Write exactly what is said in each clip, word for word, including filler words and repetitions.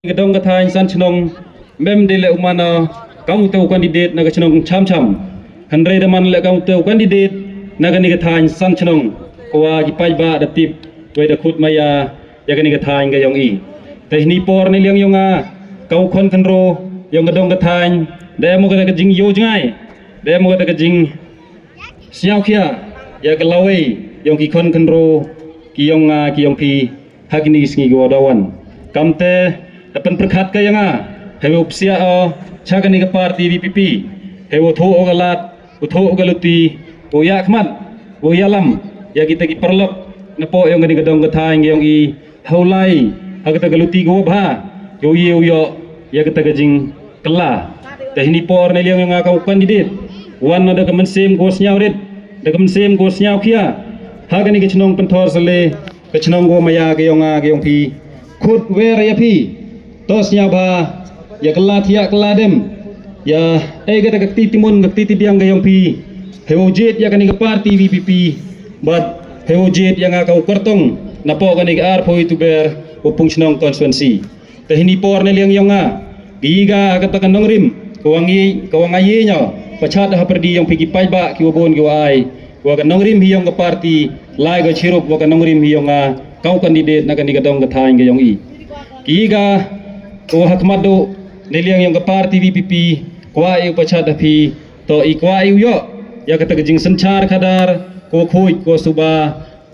Ka dong ka thaiñ San Chnong, mem de le u man o kam u te u candidate na ka chnong Cham Cham. Hynrei da man le kam u te u candidate na kani ka thaiñ San Chnong, ko wa ki paidbah da tip, wei da khut maya ya kani ka thaiñ ka yong i. Te hini por ne liang yong nga, kam u khon khynro yong ka dong ka thaiñ, da em u kata ka jingyoh jngai, da em u kata ka jing sñiaw khia ya ka lawei yong ki khon khynro ki yong nga ki yong phi ha kini ki sngi ki wa daw wan. Kamte da pynpyrkhat ka ya nga, hei wow psiah o cha kani ka party VPP, hei wow thoh o ka lad, wow thoh o ka luti, wow yakhmat, wow yalam ya kita ki paralok napoh yong kani ka dong ka thaiñ ka yong i, ha u lai ha kata ka luti ka wa bha, yow ye u yoh ya kata ka jingkylla. Te hini por ne liang yong nga kam u candidate, wan na da ka mynsiem ka wa sñiaw rit, da ka mynsiem ka wa sñiaw khia ha kani ka chnong Pynthor Sale, ka chnong ka wa maya ka yong nga ka yong phi. Khut wer ya phi, to sñiaw bha ya ka lad ya ka lad em, ya ei kata ka kti timun ka kti tidiang ka yong phi, hei wow jied ya kani ka party VPP, bad hei wow jied ya nga kam u kyrtong napoh kani ka arphaw wi Tuber, u pung chnong constituency. Te hini por ne liang yong nga, ki i ka kata ka nongrim ka wa ngi, ka wa nga ye ñiaw pachat ha pyrdi yong phi ki paidbah ki wa bun ki wa ai, wa ka nongrim hi yong ka party, lai ka chirup wa ka nongrim hi yong nga kam u candidate na kani ka dong ka thaiñ ka yong i. Ki i ka ka wa hakhmat du ne liang yong ka party VPP, kwah i u pachat ha phi, to i kwah i u yoh ya kata ka jingsynchar khadar ka wa khuid ka wa suba,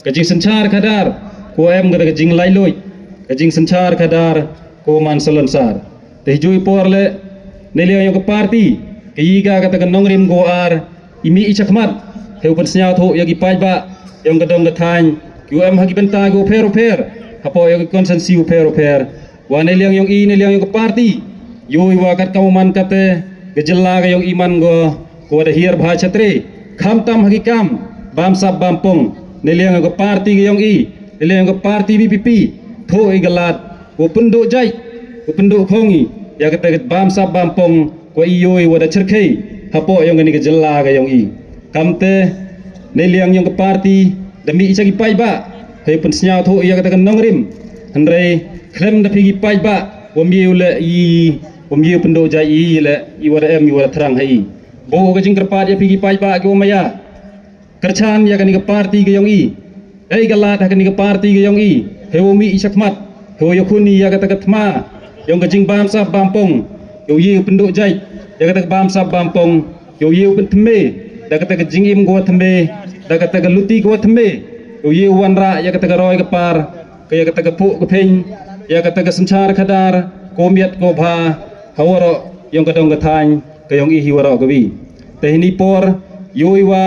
ka jingsynchar khadar ka wa em kata ka jinglailuid, ka jingsynchar khadar ka wa man salonsar. Te hijui por le ne liang yong ka party, ki i ka kata ka nongrim ka wa ar, i mih i chakhmat, hei u pynsñiaw thoh ya ki paidbah yong ka dong ka thaiñ ki wa em ha ki bynta ki wa pher u pher, hapoh ya ki constituency u pher u pher, wa ne liang yong i, ne liang yong ka party, yow i wa kat kam u man kate, ka jylla ka yong i man ko ka wa da hiar bha chatre, khamtam ha ki kam bam sap bam pong. Ne liang yong ka party ka yong i, ne liang yong ka party VPP, thoh i ka lad, wow pynduh jait, wow pynduh khong i ya kata ka bam sap bam pong ka wa i yoh i wa da chyrkhei hapoh yong kani ka jylla ka yong i. Kamte ne liang yong ka party, da mih i cha ki paidbah, hei pynsñiaw thoh ya kata ka nongrim. Hynrei khlem da phi ki paidbah wa mih u le i, wa mih u pynduh jait i le i wa da em i wa da thrang ha i. Booh ka jingkyrpad ya phi ki paidbah ki wa maya, kyrchan ya kani ka party ka yong i. Ei ka lad ha kani ka party ka yong i, hei wow mih i chakhmat, hei wow yakhun i ya kata ka thma yong ka jingbam sap bam pong, yow ye u pynduh jait ya kata ka bam sap bam pong, yow ye u pynthymme da kata ka jingim ka wa thymme, da kata ka luti ka wa thymme, yow ye u wanrah ya kata ka roi ka par, ka ya kata ka phuh ka pheiñ, ya kata ka synchar khadar ka wa miat ka wa bha ha waroh yong ka dong ka thaiñ ka yong i hi waroh kawi. Te hini por, yow i wa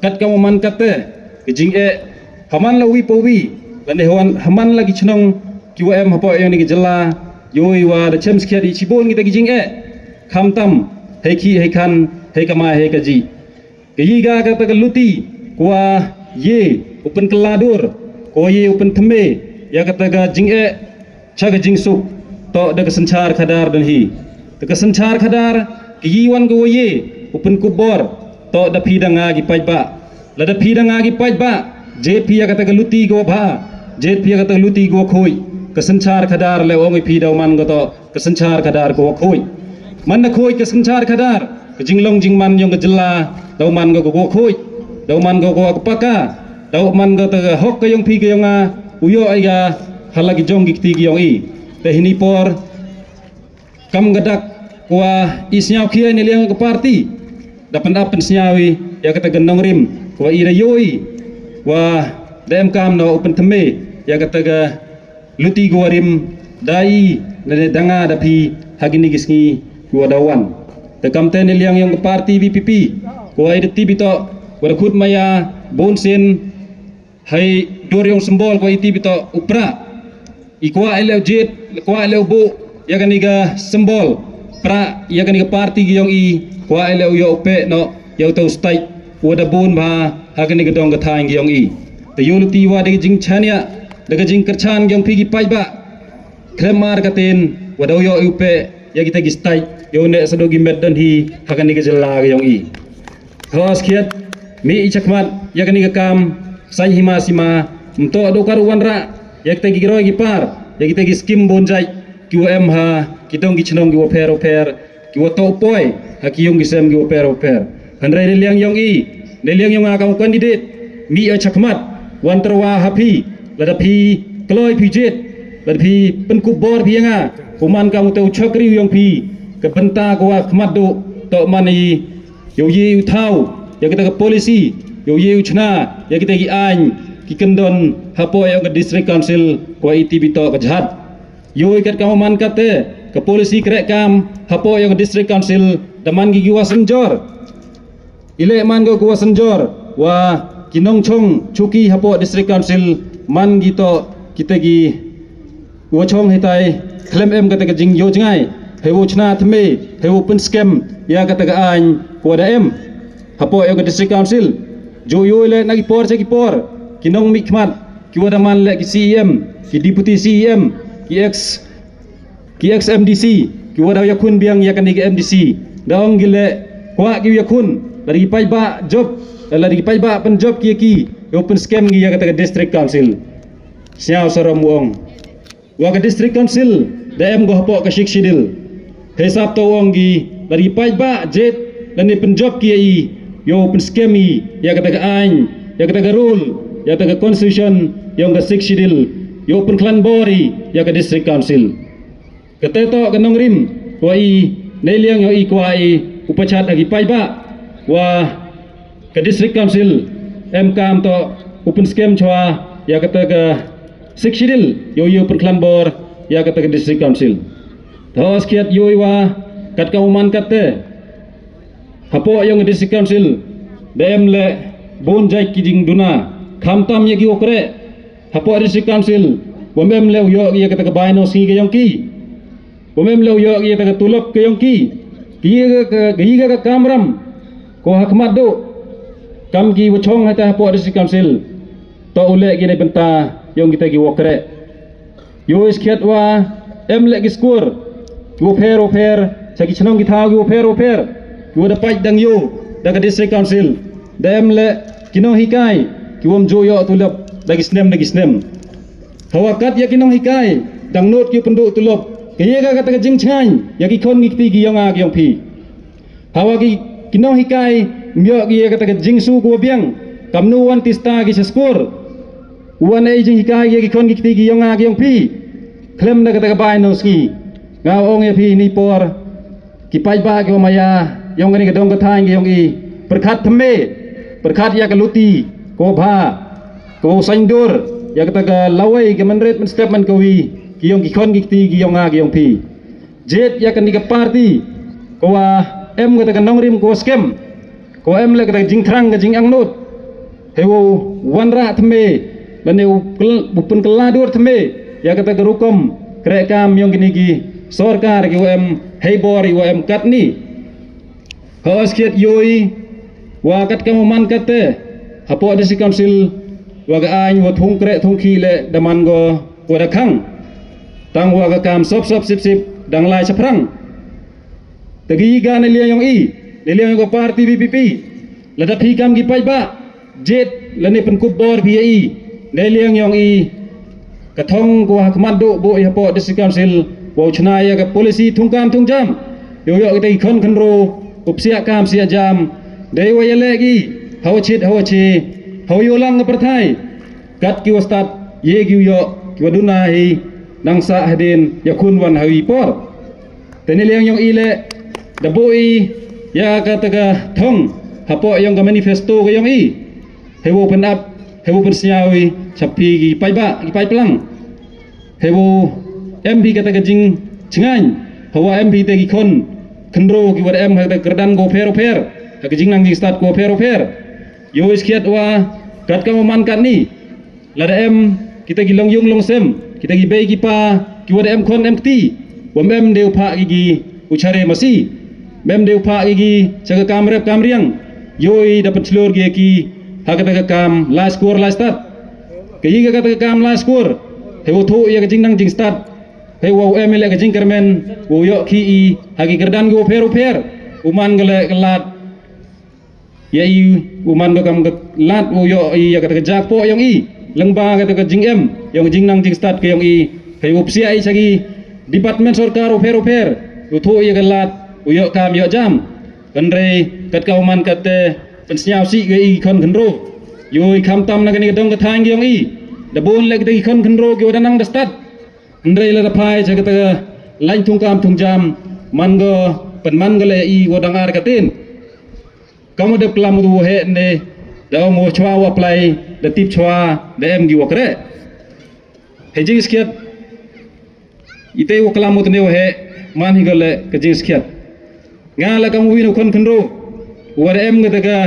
kat kam u man kate, ka jingeh ha man la wi pa wi, lane ha man la ki chnong ki wa em hapoh yong kani ka jylla, yow i wa da chem skhiat i chibun kita ki jingeh, khamtam hei khih hei khan, hei kamai hei kajih. Ka i ka kata ka luti ka wa ye u pynkylla dur, ka wa ye u pynthymme ya kata ka jingeh cha ka jingsuk, toh da ka synchar khadar don hi. Da ka synchar khadar, ka i wan ka wa ye u pynkup bor, toh da phi da nga ki paidbah. Lada phi da nga ki paidbah, jied phi ya kata ka luti ka wa bha, jied phi ya kata ka luti ka wa khuid, ka synchar khadar le ong i phi daw man ka toh ka synchar khadar ka wa khuid. Man da khuid ka synchar khadar, ka jinglong jingman yong ka jylla daw man ka ka wa khuid, daw man ka ka wa paka, daw man ka ta ka hok ka yong phi ka yong nga, u yoh i ka ha la ki jong ki kti ki yong i. Te hini por, kam ka dak ka wa i sñiaw khia i ne liang ka party, da pyndap pynsñiaw i ya kata ka nongrim ka wa i da yoh i, wa da em kam noh u pynthymme ya kata ka luti ka wa rim da i, da ne da nga da phi ha kini ki sngi ki wa daw wan. Te kamte ne liang yong ka party VPP ka wa i da tip i toh, wa da khut maya bun sien hei dur yong symbol ka wa i tip i toh u prah. I kwah i le u jied, kwah i le u buh ya kani ka symbol prah ya kani ka party ki yong i, kwah i le u yoh u peh noh ya u ta u stage wa da bun bha ha kani ka dong ka thaiñ ki yong i. Te yow luti wa da ka jingchaniah, da ka jingkyrchan ki yong phi ki paidbah, khlem ar ka tin, wa daw yoh i u peh ya kita ki stage, yow ne sa do ki met don hi ha kani ka jylla ka yong i. Hos khiat, mih i chakhmat ya kani ka kam, sañ hima sima, mtoh do kar u wanrah ya kita ki roi ki par, ya kita ki skim bun jait, ki wa em ha ki dong ki chnong ki wa pher wa pher, ki wa toh poi ha ki yung ki sem ki wa pher wa pher. Hynrei da liang yong i, da liang yong nga kam u candidate, mi o chakhmat wan tyrwa ha phi, lada phi kloi phi jied, lada phi pynkup bor phi ya nga, u man kam u te u chakri yong phi, ka bynta ka wa khmat du, toh man i yow ye u thaw ya kita ka policy, yow ye u chna ya kita ki aiñ ki kyndon hapoh yong ka District Council ka wa i tip i toh ka jhat. Yow i kat ka wa man kat te, ka policy kreh kam hapoh yong ka District Council da man ki ki wa synjor. I leh man ko ki wa synjor wa ki nongchong chuki hapoh District Council man ki toh kita ki wa chong hitai, khlem em kata ka jingyoh jngai, hei wow chna thymme, hei wow pynskhem ya kata ka aiñ ka wa da em hapoh yong ka District Council. Ju yoh le na ki por cha ki por, ki nongmihkhmat ki wa da man le ki C E M, ki deputy C E M, ki ex, ki ex M D C, ki wa da yakhun biang ya kani ka M D C, da ong ki le kwah ki yakhun, lada ki paidbah jop, lada ki paidbah pynjop ki ya ki, yow pynskhem ki ya kata ka District Council. Sñiaw sarom u ong wa ka District Council da em ko hapoh ka Sixth Schedule. Hei sap to ong ki, lada ki paidbah jied lane pynjop ki ya i, yow pynskhem i ya kata ka aiñ, ya kata ka rule, ya kata ka constitution yong ka Sixth Schedule, yow pynkhlan bor i ya ka District Council. Kata toh ka nongrim wa i, na liang yong i kwah i u pachat ha ki paidbah wa ka District Council em kam toh u pynskhem chwa ya kata ka Sixth Schedule, yow yow pynkhlan bor ya kata ka District Council. Tho skhiat yow i wa kat ka u man kat te, hapoh yong ka District Council da em le bun jait ki jingduna, khamtam ya ki wa kreh hapoh District Council, wa em le u yoh ki ya kata ka bai nong sngi ka yong ki, wa em le u yoh ki ya kata ka tulop ka yong ki, ki ya ka, ka, ki ya ka kamram ko hakhmat du, kam ki wa chong hata hapoh District Council, toh u leh ki na bynta yong kita ki wa kreh. Yow i skhiat wa em le ki skur ki wa pher wa pher cha ki chnong ki thaw ki wa pher wa pher, ki wa da pait dang yoh da ka District Council, da em le ki nonghikai ki wa em ju yoh tulop da ki snem da ki snem. Hawa kat ya ki nonghikai dang nud ki pyndu tulop, ka ya ka kata ka jingchngaiñ ya ki khon ki kti ki yong nga ki yong phi. Hawa ki, ki nonghikai em yoh ki ya kata ka jingsu ka wa biang, kamnu wan tista ki cha skur, wan ai jinghikai ya ki khon ki kti ki yong nga ki yong phi, khlem da kata ka bai nong sngi. Nga ong ya phi ni por, ki paidbah ki wa maya yong kani ka dong ka thaiñ ki yong i, pyrkhat thymme, pyrkhat ya ka luti ka wa bha, ka wa saiñdur ya kata ka lawei ka mynret mynstep man ka wi ki yong ki khon ki kti ki yong nga ki yong phi. Jied ya kani ka party ka wa em kata ka nongrim ka wa skhem, ka wa em le kata ka jingthrang ka jingangnud, hei wow wanrah thymme lane u pynkylla dur thymme ya kata ka rukom kreh kam yong kini ki sorkar ki wa em hei bor i wa em katni. Hawa skhiat yow i wa kat ka wa man kat te, hapoh District Council wa ka aiñ wa thung kreh thung khih le da man ko wa da khang, tang wa ka kam sop sop sip sip dang lai chaphrang. Te ki ya ka na liang yong i, na liang yong ka party V P P, lada phi kam ki paidbah jied lane pynkup bor phi ya i, na liang yong i, ka thong ka wa hakhmat du bu i hapoh District Council, wow chna ya ka policy thung kam thung jam, yow yoh kita ki khon khynru u psiah kam psiah jam, dei wa ya le ki hawa chit hawa chi, hawa yoh lang ka pyrthai, kat ki wa stad ye ki u yoh ki wa duna hi, nang sah hadien yakhun wan ha i por. Te na liang yong i le da bu i ya kata ka thong hapoh yong ka manifesto ka yong i, hei wow pynap, hei wow pynsñiaw i cha phi ki paidbah ki paidplang, hei wow em phi kata ka jingchngaiñ, hawa em phi te ki khon khynru ki wa da em ha kata ka kyrdan ka wa pher wa pher, ha ka jingnang jingstad ka wa pher wa pher. Yow i skhiat wa kat ka wa man katni, lada em kita ki longyung longsem, kita ki bei ki pa ki wa da em khon em kti, wa em de u phah ki ki u chare masi, em de u phah ki ki cha ka kam rep kam riang, yow i da pynchlur ki ya ki ha kata ka kam lai skur lai stad. Ka ya ka kata ka kam lai skur, hei wow thuh ya ka jingnang jingstad, hei wow em i le ka jingkyrmen, wow yoh ki i ha ki kyrdan ki wa pher wa pher, u man ka le ka lad ya i, u man ka kam ka lad wow yoh i ya kata ka jakpoh yong i, lyngba kata ka jingem yong ka jingnang jingstad ka yong i, hei wow psiah i cha ki department sorkar u pher u pher, u thoh ya ka lad, u yoh kam yoh jam. Hynrei kat ka u man katte, pynsñiaw sih ka i khon khynroo. Yow i khamtam na kani ka dong ka thaiñ ka yong i, da bun le kata ki khon khynroo ki wa da nang da stad. Hynrei la da phai cha kata ka laiñ thung kam thung jam, man ko, pynman ko le i wa dang ar ka tin. Kam u dep klam u du heh ne, da ong u chwa wa apply, da tip chwa, da em ki wa kreh. Hei jingskhiat, ite wa klam u tne wa heh, man hi ko le ka jingskhiat. Nga la kam u win u khon khynroo, wa da em kata ka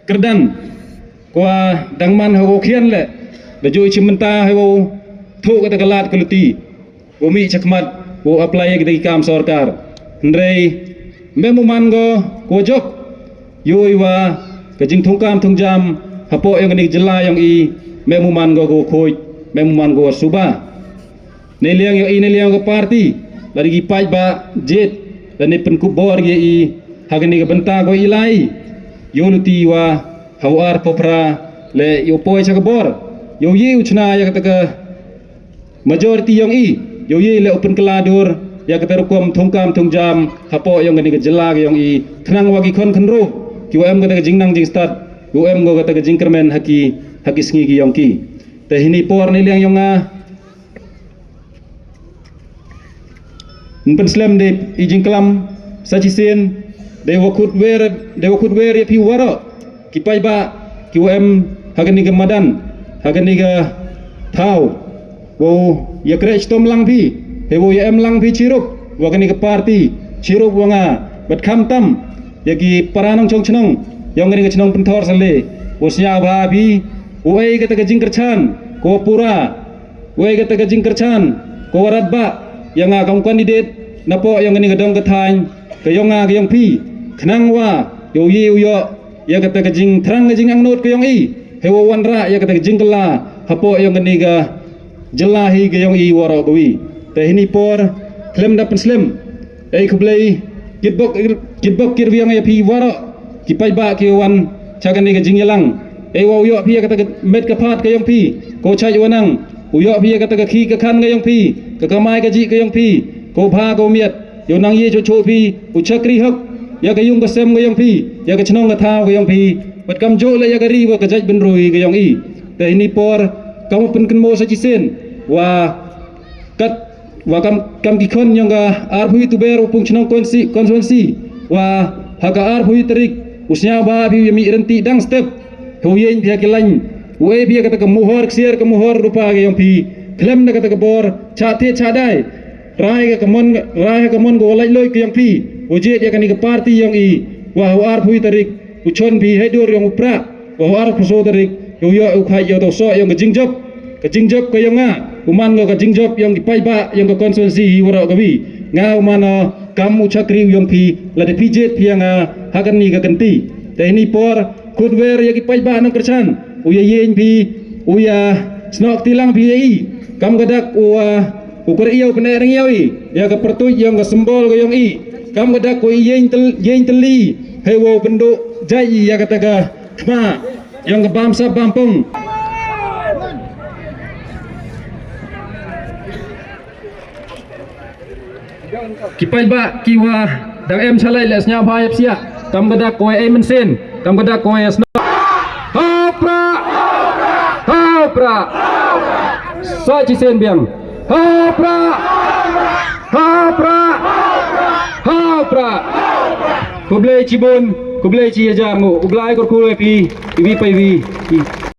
kyrdan, ko wa dang man ha u khian le, da ju i chim mynta ha u thoh kata ka lad ka luti. Wa mih chakhmat, wa apply ya kata ki kam sorkar. Hynrei, mem u man ko, ko jop. Yow i wa, ka jingthung kam thung jam, hapoh yong kani ka jylla yong i, mem u man ko, ko khuid, mem u man ko suba. Neiliang yong i, neiliang ka party, la da ki paidbah, jied, la ne pynkup bor ya i, ha kani ka bynta ko i lai. Yow luti wa, ha u ar pho phra, le yow poi cha ka bor. Yow ye u chna ya kata ka majority yong i, yow ye le u pynkylla dur, ya kata rukom thung kam thung jam, hapoh yong kani ka jylla ka yong i, khnang wa ki khon khynroo, ki wa em kata ka jingnang jingstad, ki wa em ko kata ka jingkyrmen ha ki, ha ki sngi ki yong ki. Te hini por neiliang yong nga, yn pynslem de i jingklam, sa chisien, de wa khut wer, de wa khut wer ya phi waroh, ki paidbah, ki wa em, ha kani ka madan, ha kani ka thaw, wow ya kreh chitom lang phi, he wow ya em lang phi chirup, wa kani ka party, chirup wa nga, bad khamtam, ya ki para nongchong chnong, yong kani ka chnong Pynthor Sale, wow sñiawbha phi, wow e kata ka jingkyrchan, ko wa pura, Wei kata ka jingkyrchan, ko wa radbah, ya nga kam candidate, napoh yong kani ka dong ka thaiñ, ka yong nga ka yong phi, khnang wa, yow ye u yoh, ya kata ka jingthrang ka jingangnud ka yong i, he wow wanrah, ya kata ka jingkylla, hapoh yong kani ka jylla hi ka yong i waroh kawi. Te hini por, khlem da pynslem, Ei khublei, kitbok, kitbok kitwiang ya phi waroh, ki paidbah ki wan, cha kani ka jingyalang. Ei wow yoh phi ya kata ka met ka phad ka yong phi, ko chait wa nang, u yoh phi ya kata ka khih ka khan ka yong phi, ka kamai ka jih ka yong phi, ko bha ko miat, yow nang ye choh choh phi, u chakri hok, ya ka yung ka sem ka yong phi, ya ka chnong ka thaw ka yong phi, bad kamjooh le ya ka ri wa ka jaitbynriew ka yong i. Te hini por, kam u pynkynmaw sa chisien, wa Kat, wa kam, kam ki khon yong ka arphaw wi tuber u pung chnong constituency, constituency, wa ha ka arphaw wi tarik, u sñiawbha phi u ya mih rynti dang step, he u yeng phi ha ki laiñ, u e phi ya kata ka muhor ksiar ka muhor rupa ka yong phi, khlem da kata ka bor, chah thied chah dai, rai ka mon, rai ha ka mon ka wa laitlooid ka yong phi, u jied ya kani ka party yong i, wa ha u arphaw wi tarik, u chon phi hei dur yong u prah, Wa u arphaw soo tarik, yow yoh u khait yow toh soh yong ka jingjop. Ka jingjop ka yong nga, u man ko ka jingjop yong ki paidbah yong ka constituency hi waroh kawi. Nga u man o kam u chakri u yong phi, lada phi jied phi ya nga, ha kani ka kynti. Te hini por, khut wer ya ki paidbah nongkyrchan, u ya yeng phi, u ya snoh kti lang phi ya i. Kam ka dak u, ah, u kyriew pynneh ryngiaw i, ya ka pyrtuit yong ka symbol ka yong i. Kam ka dak u yeng tyl-, yeng tylli, hei wow pynduh jait i ya kata ka Thma, yong ka bamsap bampong. Ki paidbah ki wa dang em chalai le sñiawbha ya psiah. Kam ka dak ko e mynsiem, kam ka dak ko e sñiaw. Ha u prah! Ha u prah! Sa chisien biang. Ha u prah! Ha u prah! Ha u prah! Khublei chibun, khublei chi hajar nguh, u Blai kyrkhu ya phi, iwi pa iwi.